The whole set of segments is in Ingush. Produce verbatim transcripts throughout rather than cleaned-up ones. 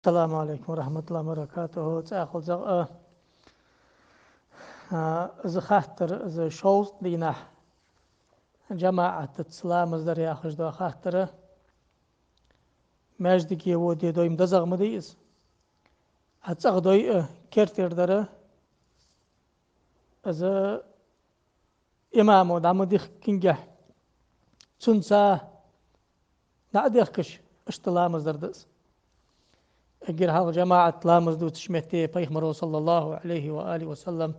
السلام عليكم ورحمة الله وبركاته. ЦӀаькха а, а, из хаттар, из шовзткъа дийнахьа жамаӀатаца ламаз дар яхаш дола хаттар, маьждиге воде дой ма дезагӀа ма дий из. А цӀагӀа дой а, кертера дар а, из имамо дӀа ма дихкингехь, цунца дӀа а дехкаш, иштта ламаз дар да из. Эггара хьалха жамаӀат ламаз дувцача метте Пайхамаро, صلى الله عليه وآله وسلم,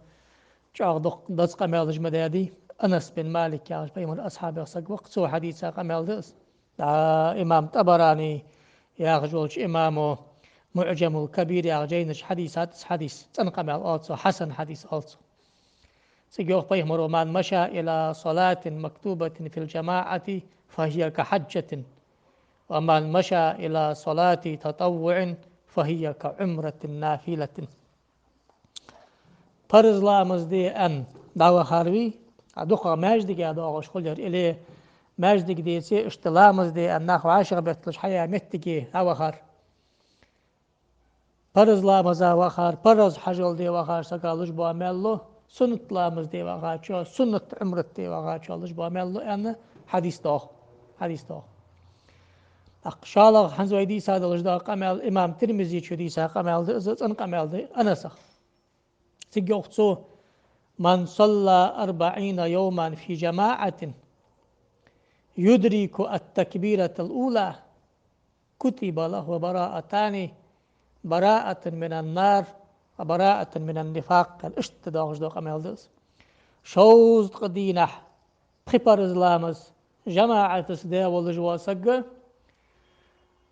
чӀоагӀа дукха деза къамаьлаш ма даьдий. Анас бин Малик яхаш Пайхамара асхьабех саг ва-кх, цо хьадийца къамаьл да из. ДӀа имам ТӀабарани яхаш волча имамо «МуӀжамул Кабир» яхача жайна чу хьадийцад из хьадис. ЦӀена къамаьл оал цох, хьасан хьадис оал цох. Цига йоах Пайхамаро: «من مشى إلى صلاة مكتوبة في الجماعة فهي كحجة، ومن مشى إلى صلاة تطوع فهي كعمرة نافلة». Парз ламаз де аьнна дӀавахар вий, а дукхагӀа маьждиге доагӀаш хулар, или маьждиг деце, иштта ламаз де аьнна нах вӀашагӀбетталуш хьаяь моттиге дӀавахар. Парз ламаза вахар, парз хьажол де вахар сага луш бола маьл лу, суннат ламаз де вахачо, суннат Ӏумрат де вахачо луш бола маьл лу аьнна хьадис доагӀа. Хьадис доагӀа. ТӀаккха шоллагӀа хӀанз вай дийца долаш дола къамаьл имам Тирмизечо дийца къамаьл да из, цӀена къамаьл да Анасах. Цига йоах цо: «من صلى أربعين يوما في جماعة يدرك التكبيرة الأولى كتب له براءتان، براءة من النار وبراءة من النفاق». Иштта доагӀаш дола къамаьл да из. Шовзткъа дийнахьа пхи парз ламаз жамаӀатаца даь волаш вола саг,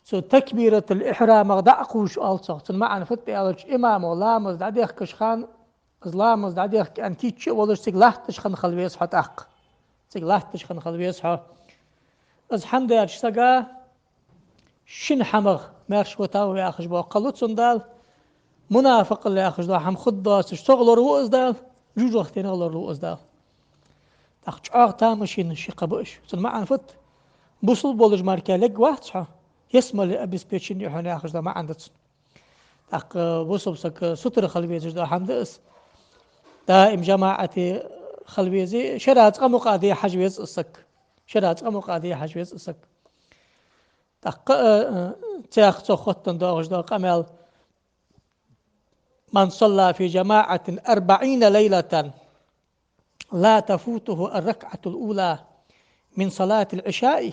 цу такбиратул-ихьрам дӀа а кхувш, оал цох. Цун маӀан фуд аьлча, имамо ламаз дӀадехкача хана, из ламаз дӀадехка аьнна кийча а волаш, цига латташ хинна хила веза хьо тӀаккха. Цига латташ хинна хила веза хьо. Из хӀама даьча сага шин хӀамах маьрша витав яхаш бола кхаъ лу цунна Дала, мунафикъал яхаш дола хӀама хургдоацаш, цох лораву из Дала, жожагӀатенах лораву из Дала. ТӀаккха чӀоагӀа тамашийна ши кхаъ ба уж. Цун маӀан фуд? Бусалба волаш мара лергвац хьо, ялсмале обеспечени я хьона яхаш дола маӀан да цун. ТӀаккха бусалба саг сутара хила везаш дола хӀама да из. Даим жамаӀате хила веза, шера цкъа мукъагӀа де хьажа веза из саг. Шера цкъа мукъагӀа де хьажа веза из саг. ТӀаккха, э, э, цох, цох хоттаденна доагӀаш дола къамаьл: «من صلى في جماعة أربعين ليلة لا تفوته الركعة الأولى من صلاة العشاء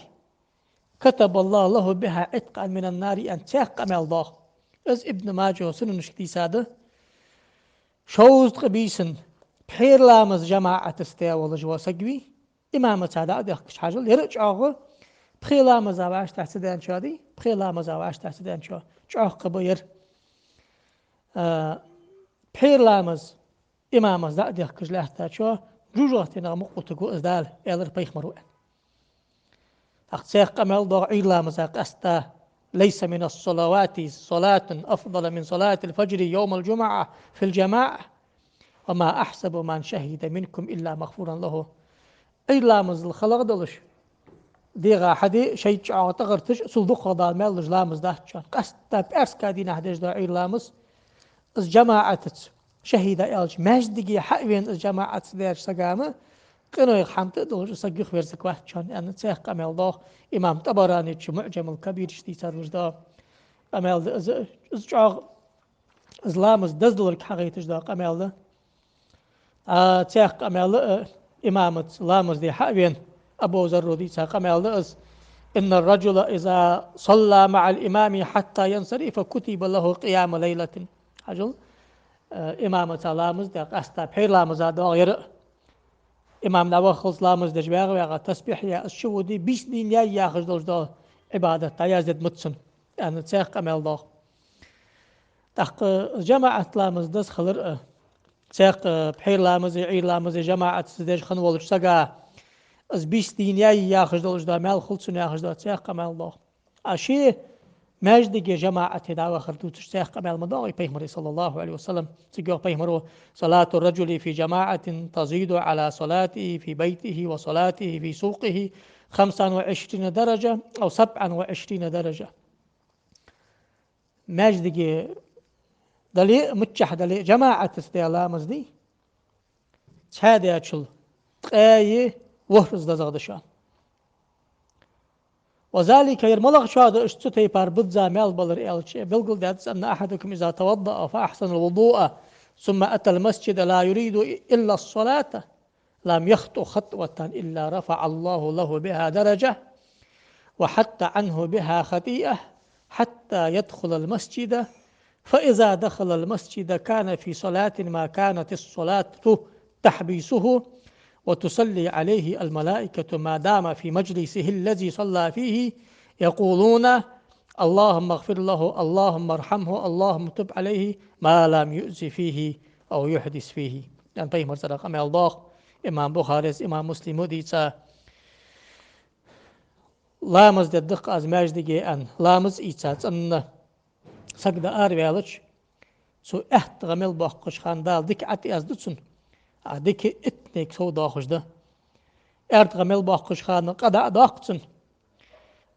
كتب الله له بها عتقا من النار», аьнна, цох къамаьл доагӀа. Из Ибн Маджа Сунанашка дийца да. Шовзткъа бийсан пхьера ламаз жамаӀатаца даь волаш вола саг вий, имамаца дӀа а дехкаш хьажал, ер а чӀоагӀа, пхе ламаза вӀаштӀехьа ца даьнначоа дий, пхе ламаза вӀаштӀехьа ца даьнначоа чӀоагӀа кхаъ ба ер. А, пхьера ламаз имамаца дӀа а дехкаш лаьттачоа жожагӀатенах мукъа вутаргва из Дала, аьлар Пайхамаро. ТӀаккха цох къамаьл доагӀа Ӏуйра ламаза къаьстта: «ليس من الصلوات صلاة أفضل من صلاة الفجر يوم الجمعة في الجماعة وما أحسب من شهد منكم إلا مغفورا له». Ӏуйра ламазал халагӀа долаш, дегӀа хьаде, шайтӀа чӀоагӀа тӀагӀерташ, цул дукхагӀа Дала маьл луш ламаз дац шоана. Къаьстта пӀаьраска дийнахьа деш дола Ӏуйра ламаз, из жамаӀатаца, шахӀида аьлча, маьждиге хьа а вена из жамаӀатаца даьча сага ма, къинойх хӀама тӀа а долаш, из саг юхаверзаргвац шоана, аьнна, цох къамаьл доагӀа. Имам ТӀабаранечо МуӀжамул Кабира чу дийцар долаш дола къамаьл да из. Из чӀоагӀа из ламаз дезадалар хьагойташ дола къамаьл да. А, цох къамаьл а, имамаца ламаз де хьа а вена, Абу Зарро дийца къамаьл да из: «إن الرجل إذا صلى مع الإمام حتى ينصرف كتب له قيام ليلة». Хьажал, а, имамаца ламаз даь, къаьстта пхьера ламаза доагӀа ер а. Имам дӀаваххалца ламаз деш вагӀа-вагӀа тасбихь яь, из чу воде, бийса дийна яьй яхаш долаш дола Ӏибадат дӀаяздергда цунна, аьнна, цох къамаьл доагӀа. ТӀаккха жамаӀат ламаз деза хилар а, цох, э, пхьера ламази Ӏуйра ламази жамаӀатаца деш хинна волча сага из бийса дийна яьй яхаш долаш дола маьл хул цунна яхаш дола, цох къамаьл доагӀа. А ше маьждиге жамаӀате дӀавахар дувцаш цох къамаьл ма доагӀий Пайхамара, صلى الله عليه وسلم. Цига йоах Пайхамаро: «صلاة الرجل في جماعة تزيد على صلاته في بيته وصلاته في سوقه خمسا وعشرين درجة أو سبعا وعشرين درجة». маьждиге дале а, миччахьа дале а, жамаӀатаца даь ламаз дий, цхьаь даьчул ткъаьи ворхӀазза дезагӀа да шоана. وذلك, ер малагӀчоа да уж цу тайпара бизза маьл балар аьлча, белгалдаьд цо: أن أحدكم إذا توضأ فأحسن الوضوء ثم أتى المسجد لا يريد إلا الصلاة لم يخط خطوة إلا رفع الله له بها درجة وحط عنه بها خطيئة حتى يدخل المسجد، فإذا دخل المسجد كان في صلاة ما كانت الصلاة تحبسه، وتصلي عليه الملائكة ما دام في مجلسه الذي صلى فيه، يقولون: اللهم اغفر له، اللهم ارحمه، اللهم تب عليه، ما لم يؤذ فيه أو يحدث فيه. Аьнна, пайхамара цӀерагӀа къамаьл доагӀа, имам Бухарес, имам Муслима дийца. Ламаз дергда-кх аз маьждиге аьнна, ламаз ийца цӀена саг дӀаараваьлча, цо аьтта гӀа мел боаккхача хана Дала дика ӀотӀаязду цунна, а дика иттанега совдоахаш да. Аьрда гӀа мел боаккхача хана къа дӀа а доаккх цунна.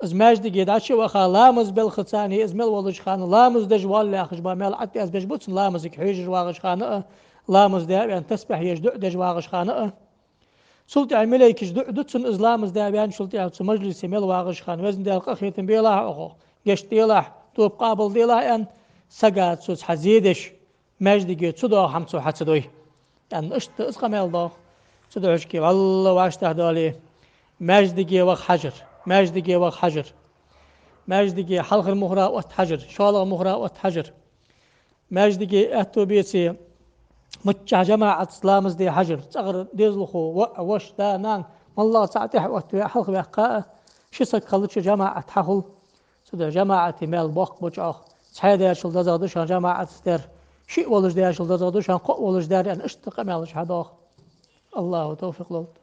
Из маьждиге дӀачу а ваха, ламаз балхаца из мел волча хана ламаз деш воалл яхаш бола маьл ӀотӀаязбеш ба цунна, ламазага хьежаш вагӀача хана а, ламаз даь а ваьнна, тасбихь еш, дуӀа деш вагӀача хана а. Цул тӀехьагӀа малейкаш дуӀа ду цунна, из ламаз даь ваьнначул тӀехьагӀа цу мажлисе мел вагӀача хана: Везан Даьла, къахетам белахь оаха, гешт делахь, тоба къоабал делахь, аьнна, сага цо цхьа зе деш, маьждиге цу доагӀа хӀама цо хьа ца дой, аьнна, иштта из къамаьл доагӀа. Цудухьа вӀалла вӀаштӀехьадоале, маьждиге ваха хьажар, маьждиге ваха хьажар. Маьждиге хьалхара мухӀара отта хьажар, шоллагӀа мухӀара отта хьажар. Маьждиге аьттув беце, миччахьа жамаӀатаца ламаз де хьажар, цӀагӀара дезалхо, воӀ, воша, да, нана, моллагӀа цхьа тӀехьа отта ве а, хьалха ваьккха а, ши саг хилча жамаӀат хьахул. Цудухьа жамаӀата маьл боккха ба чӀоагӀа. Цхьаь даьчул дезагӀа да шоана жамаӀатаца дар, шиъ волаш даьчул дезагӀа да шоана кхоъ волаш дар, аьнна, иштта къамаьлаш хьадоагӀа. АллахӀа товфикъ лолда.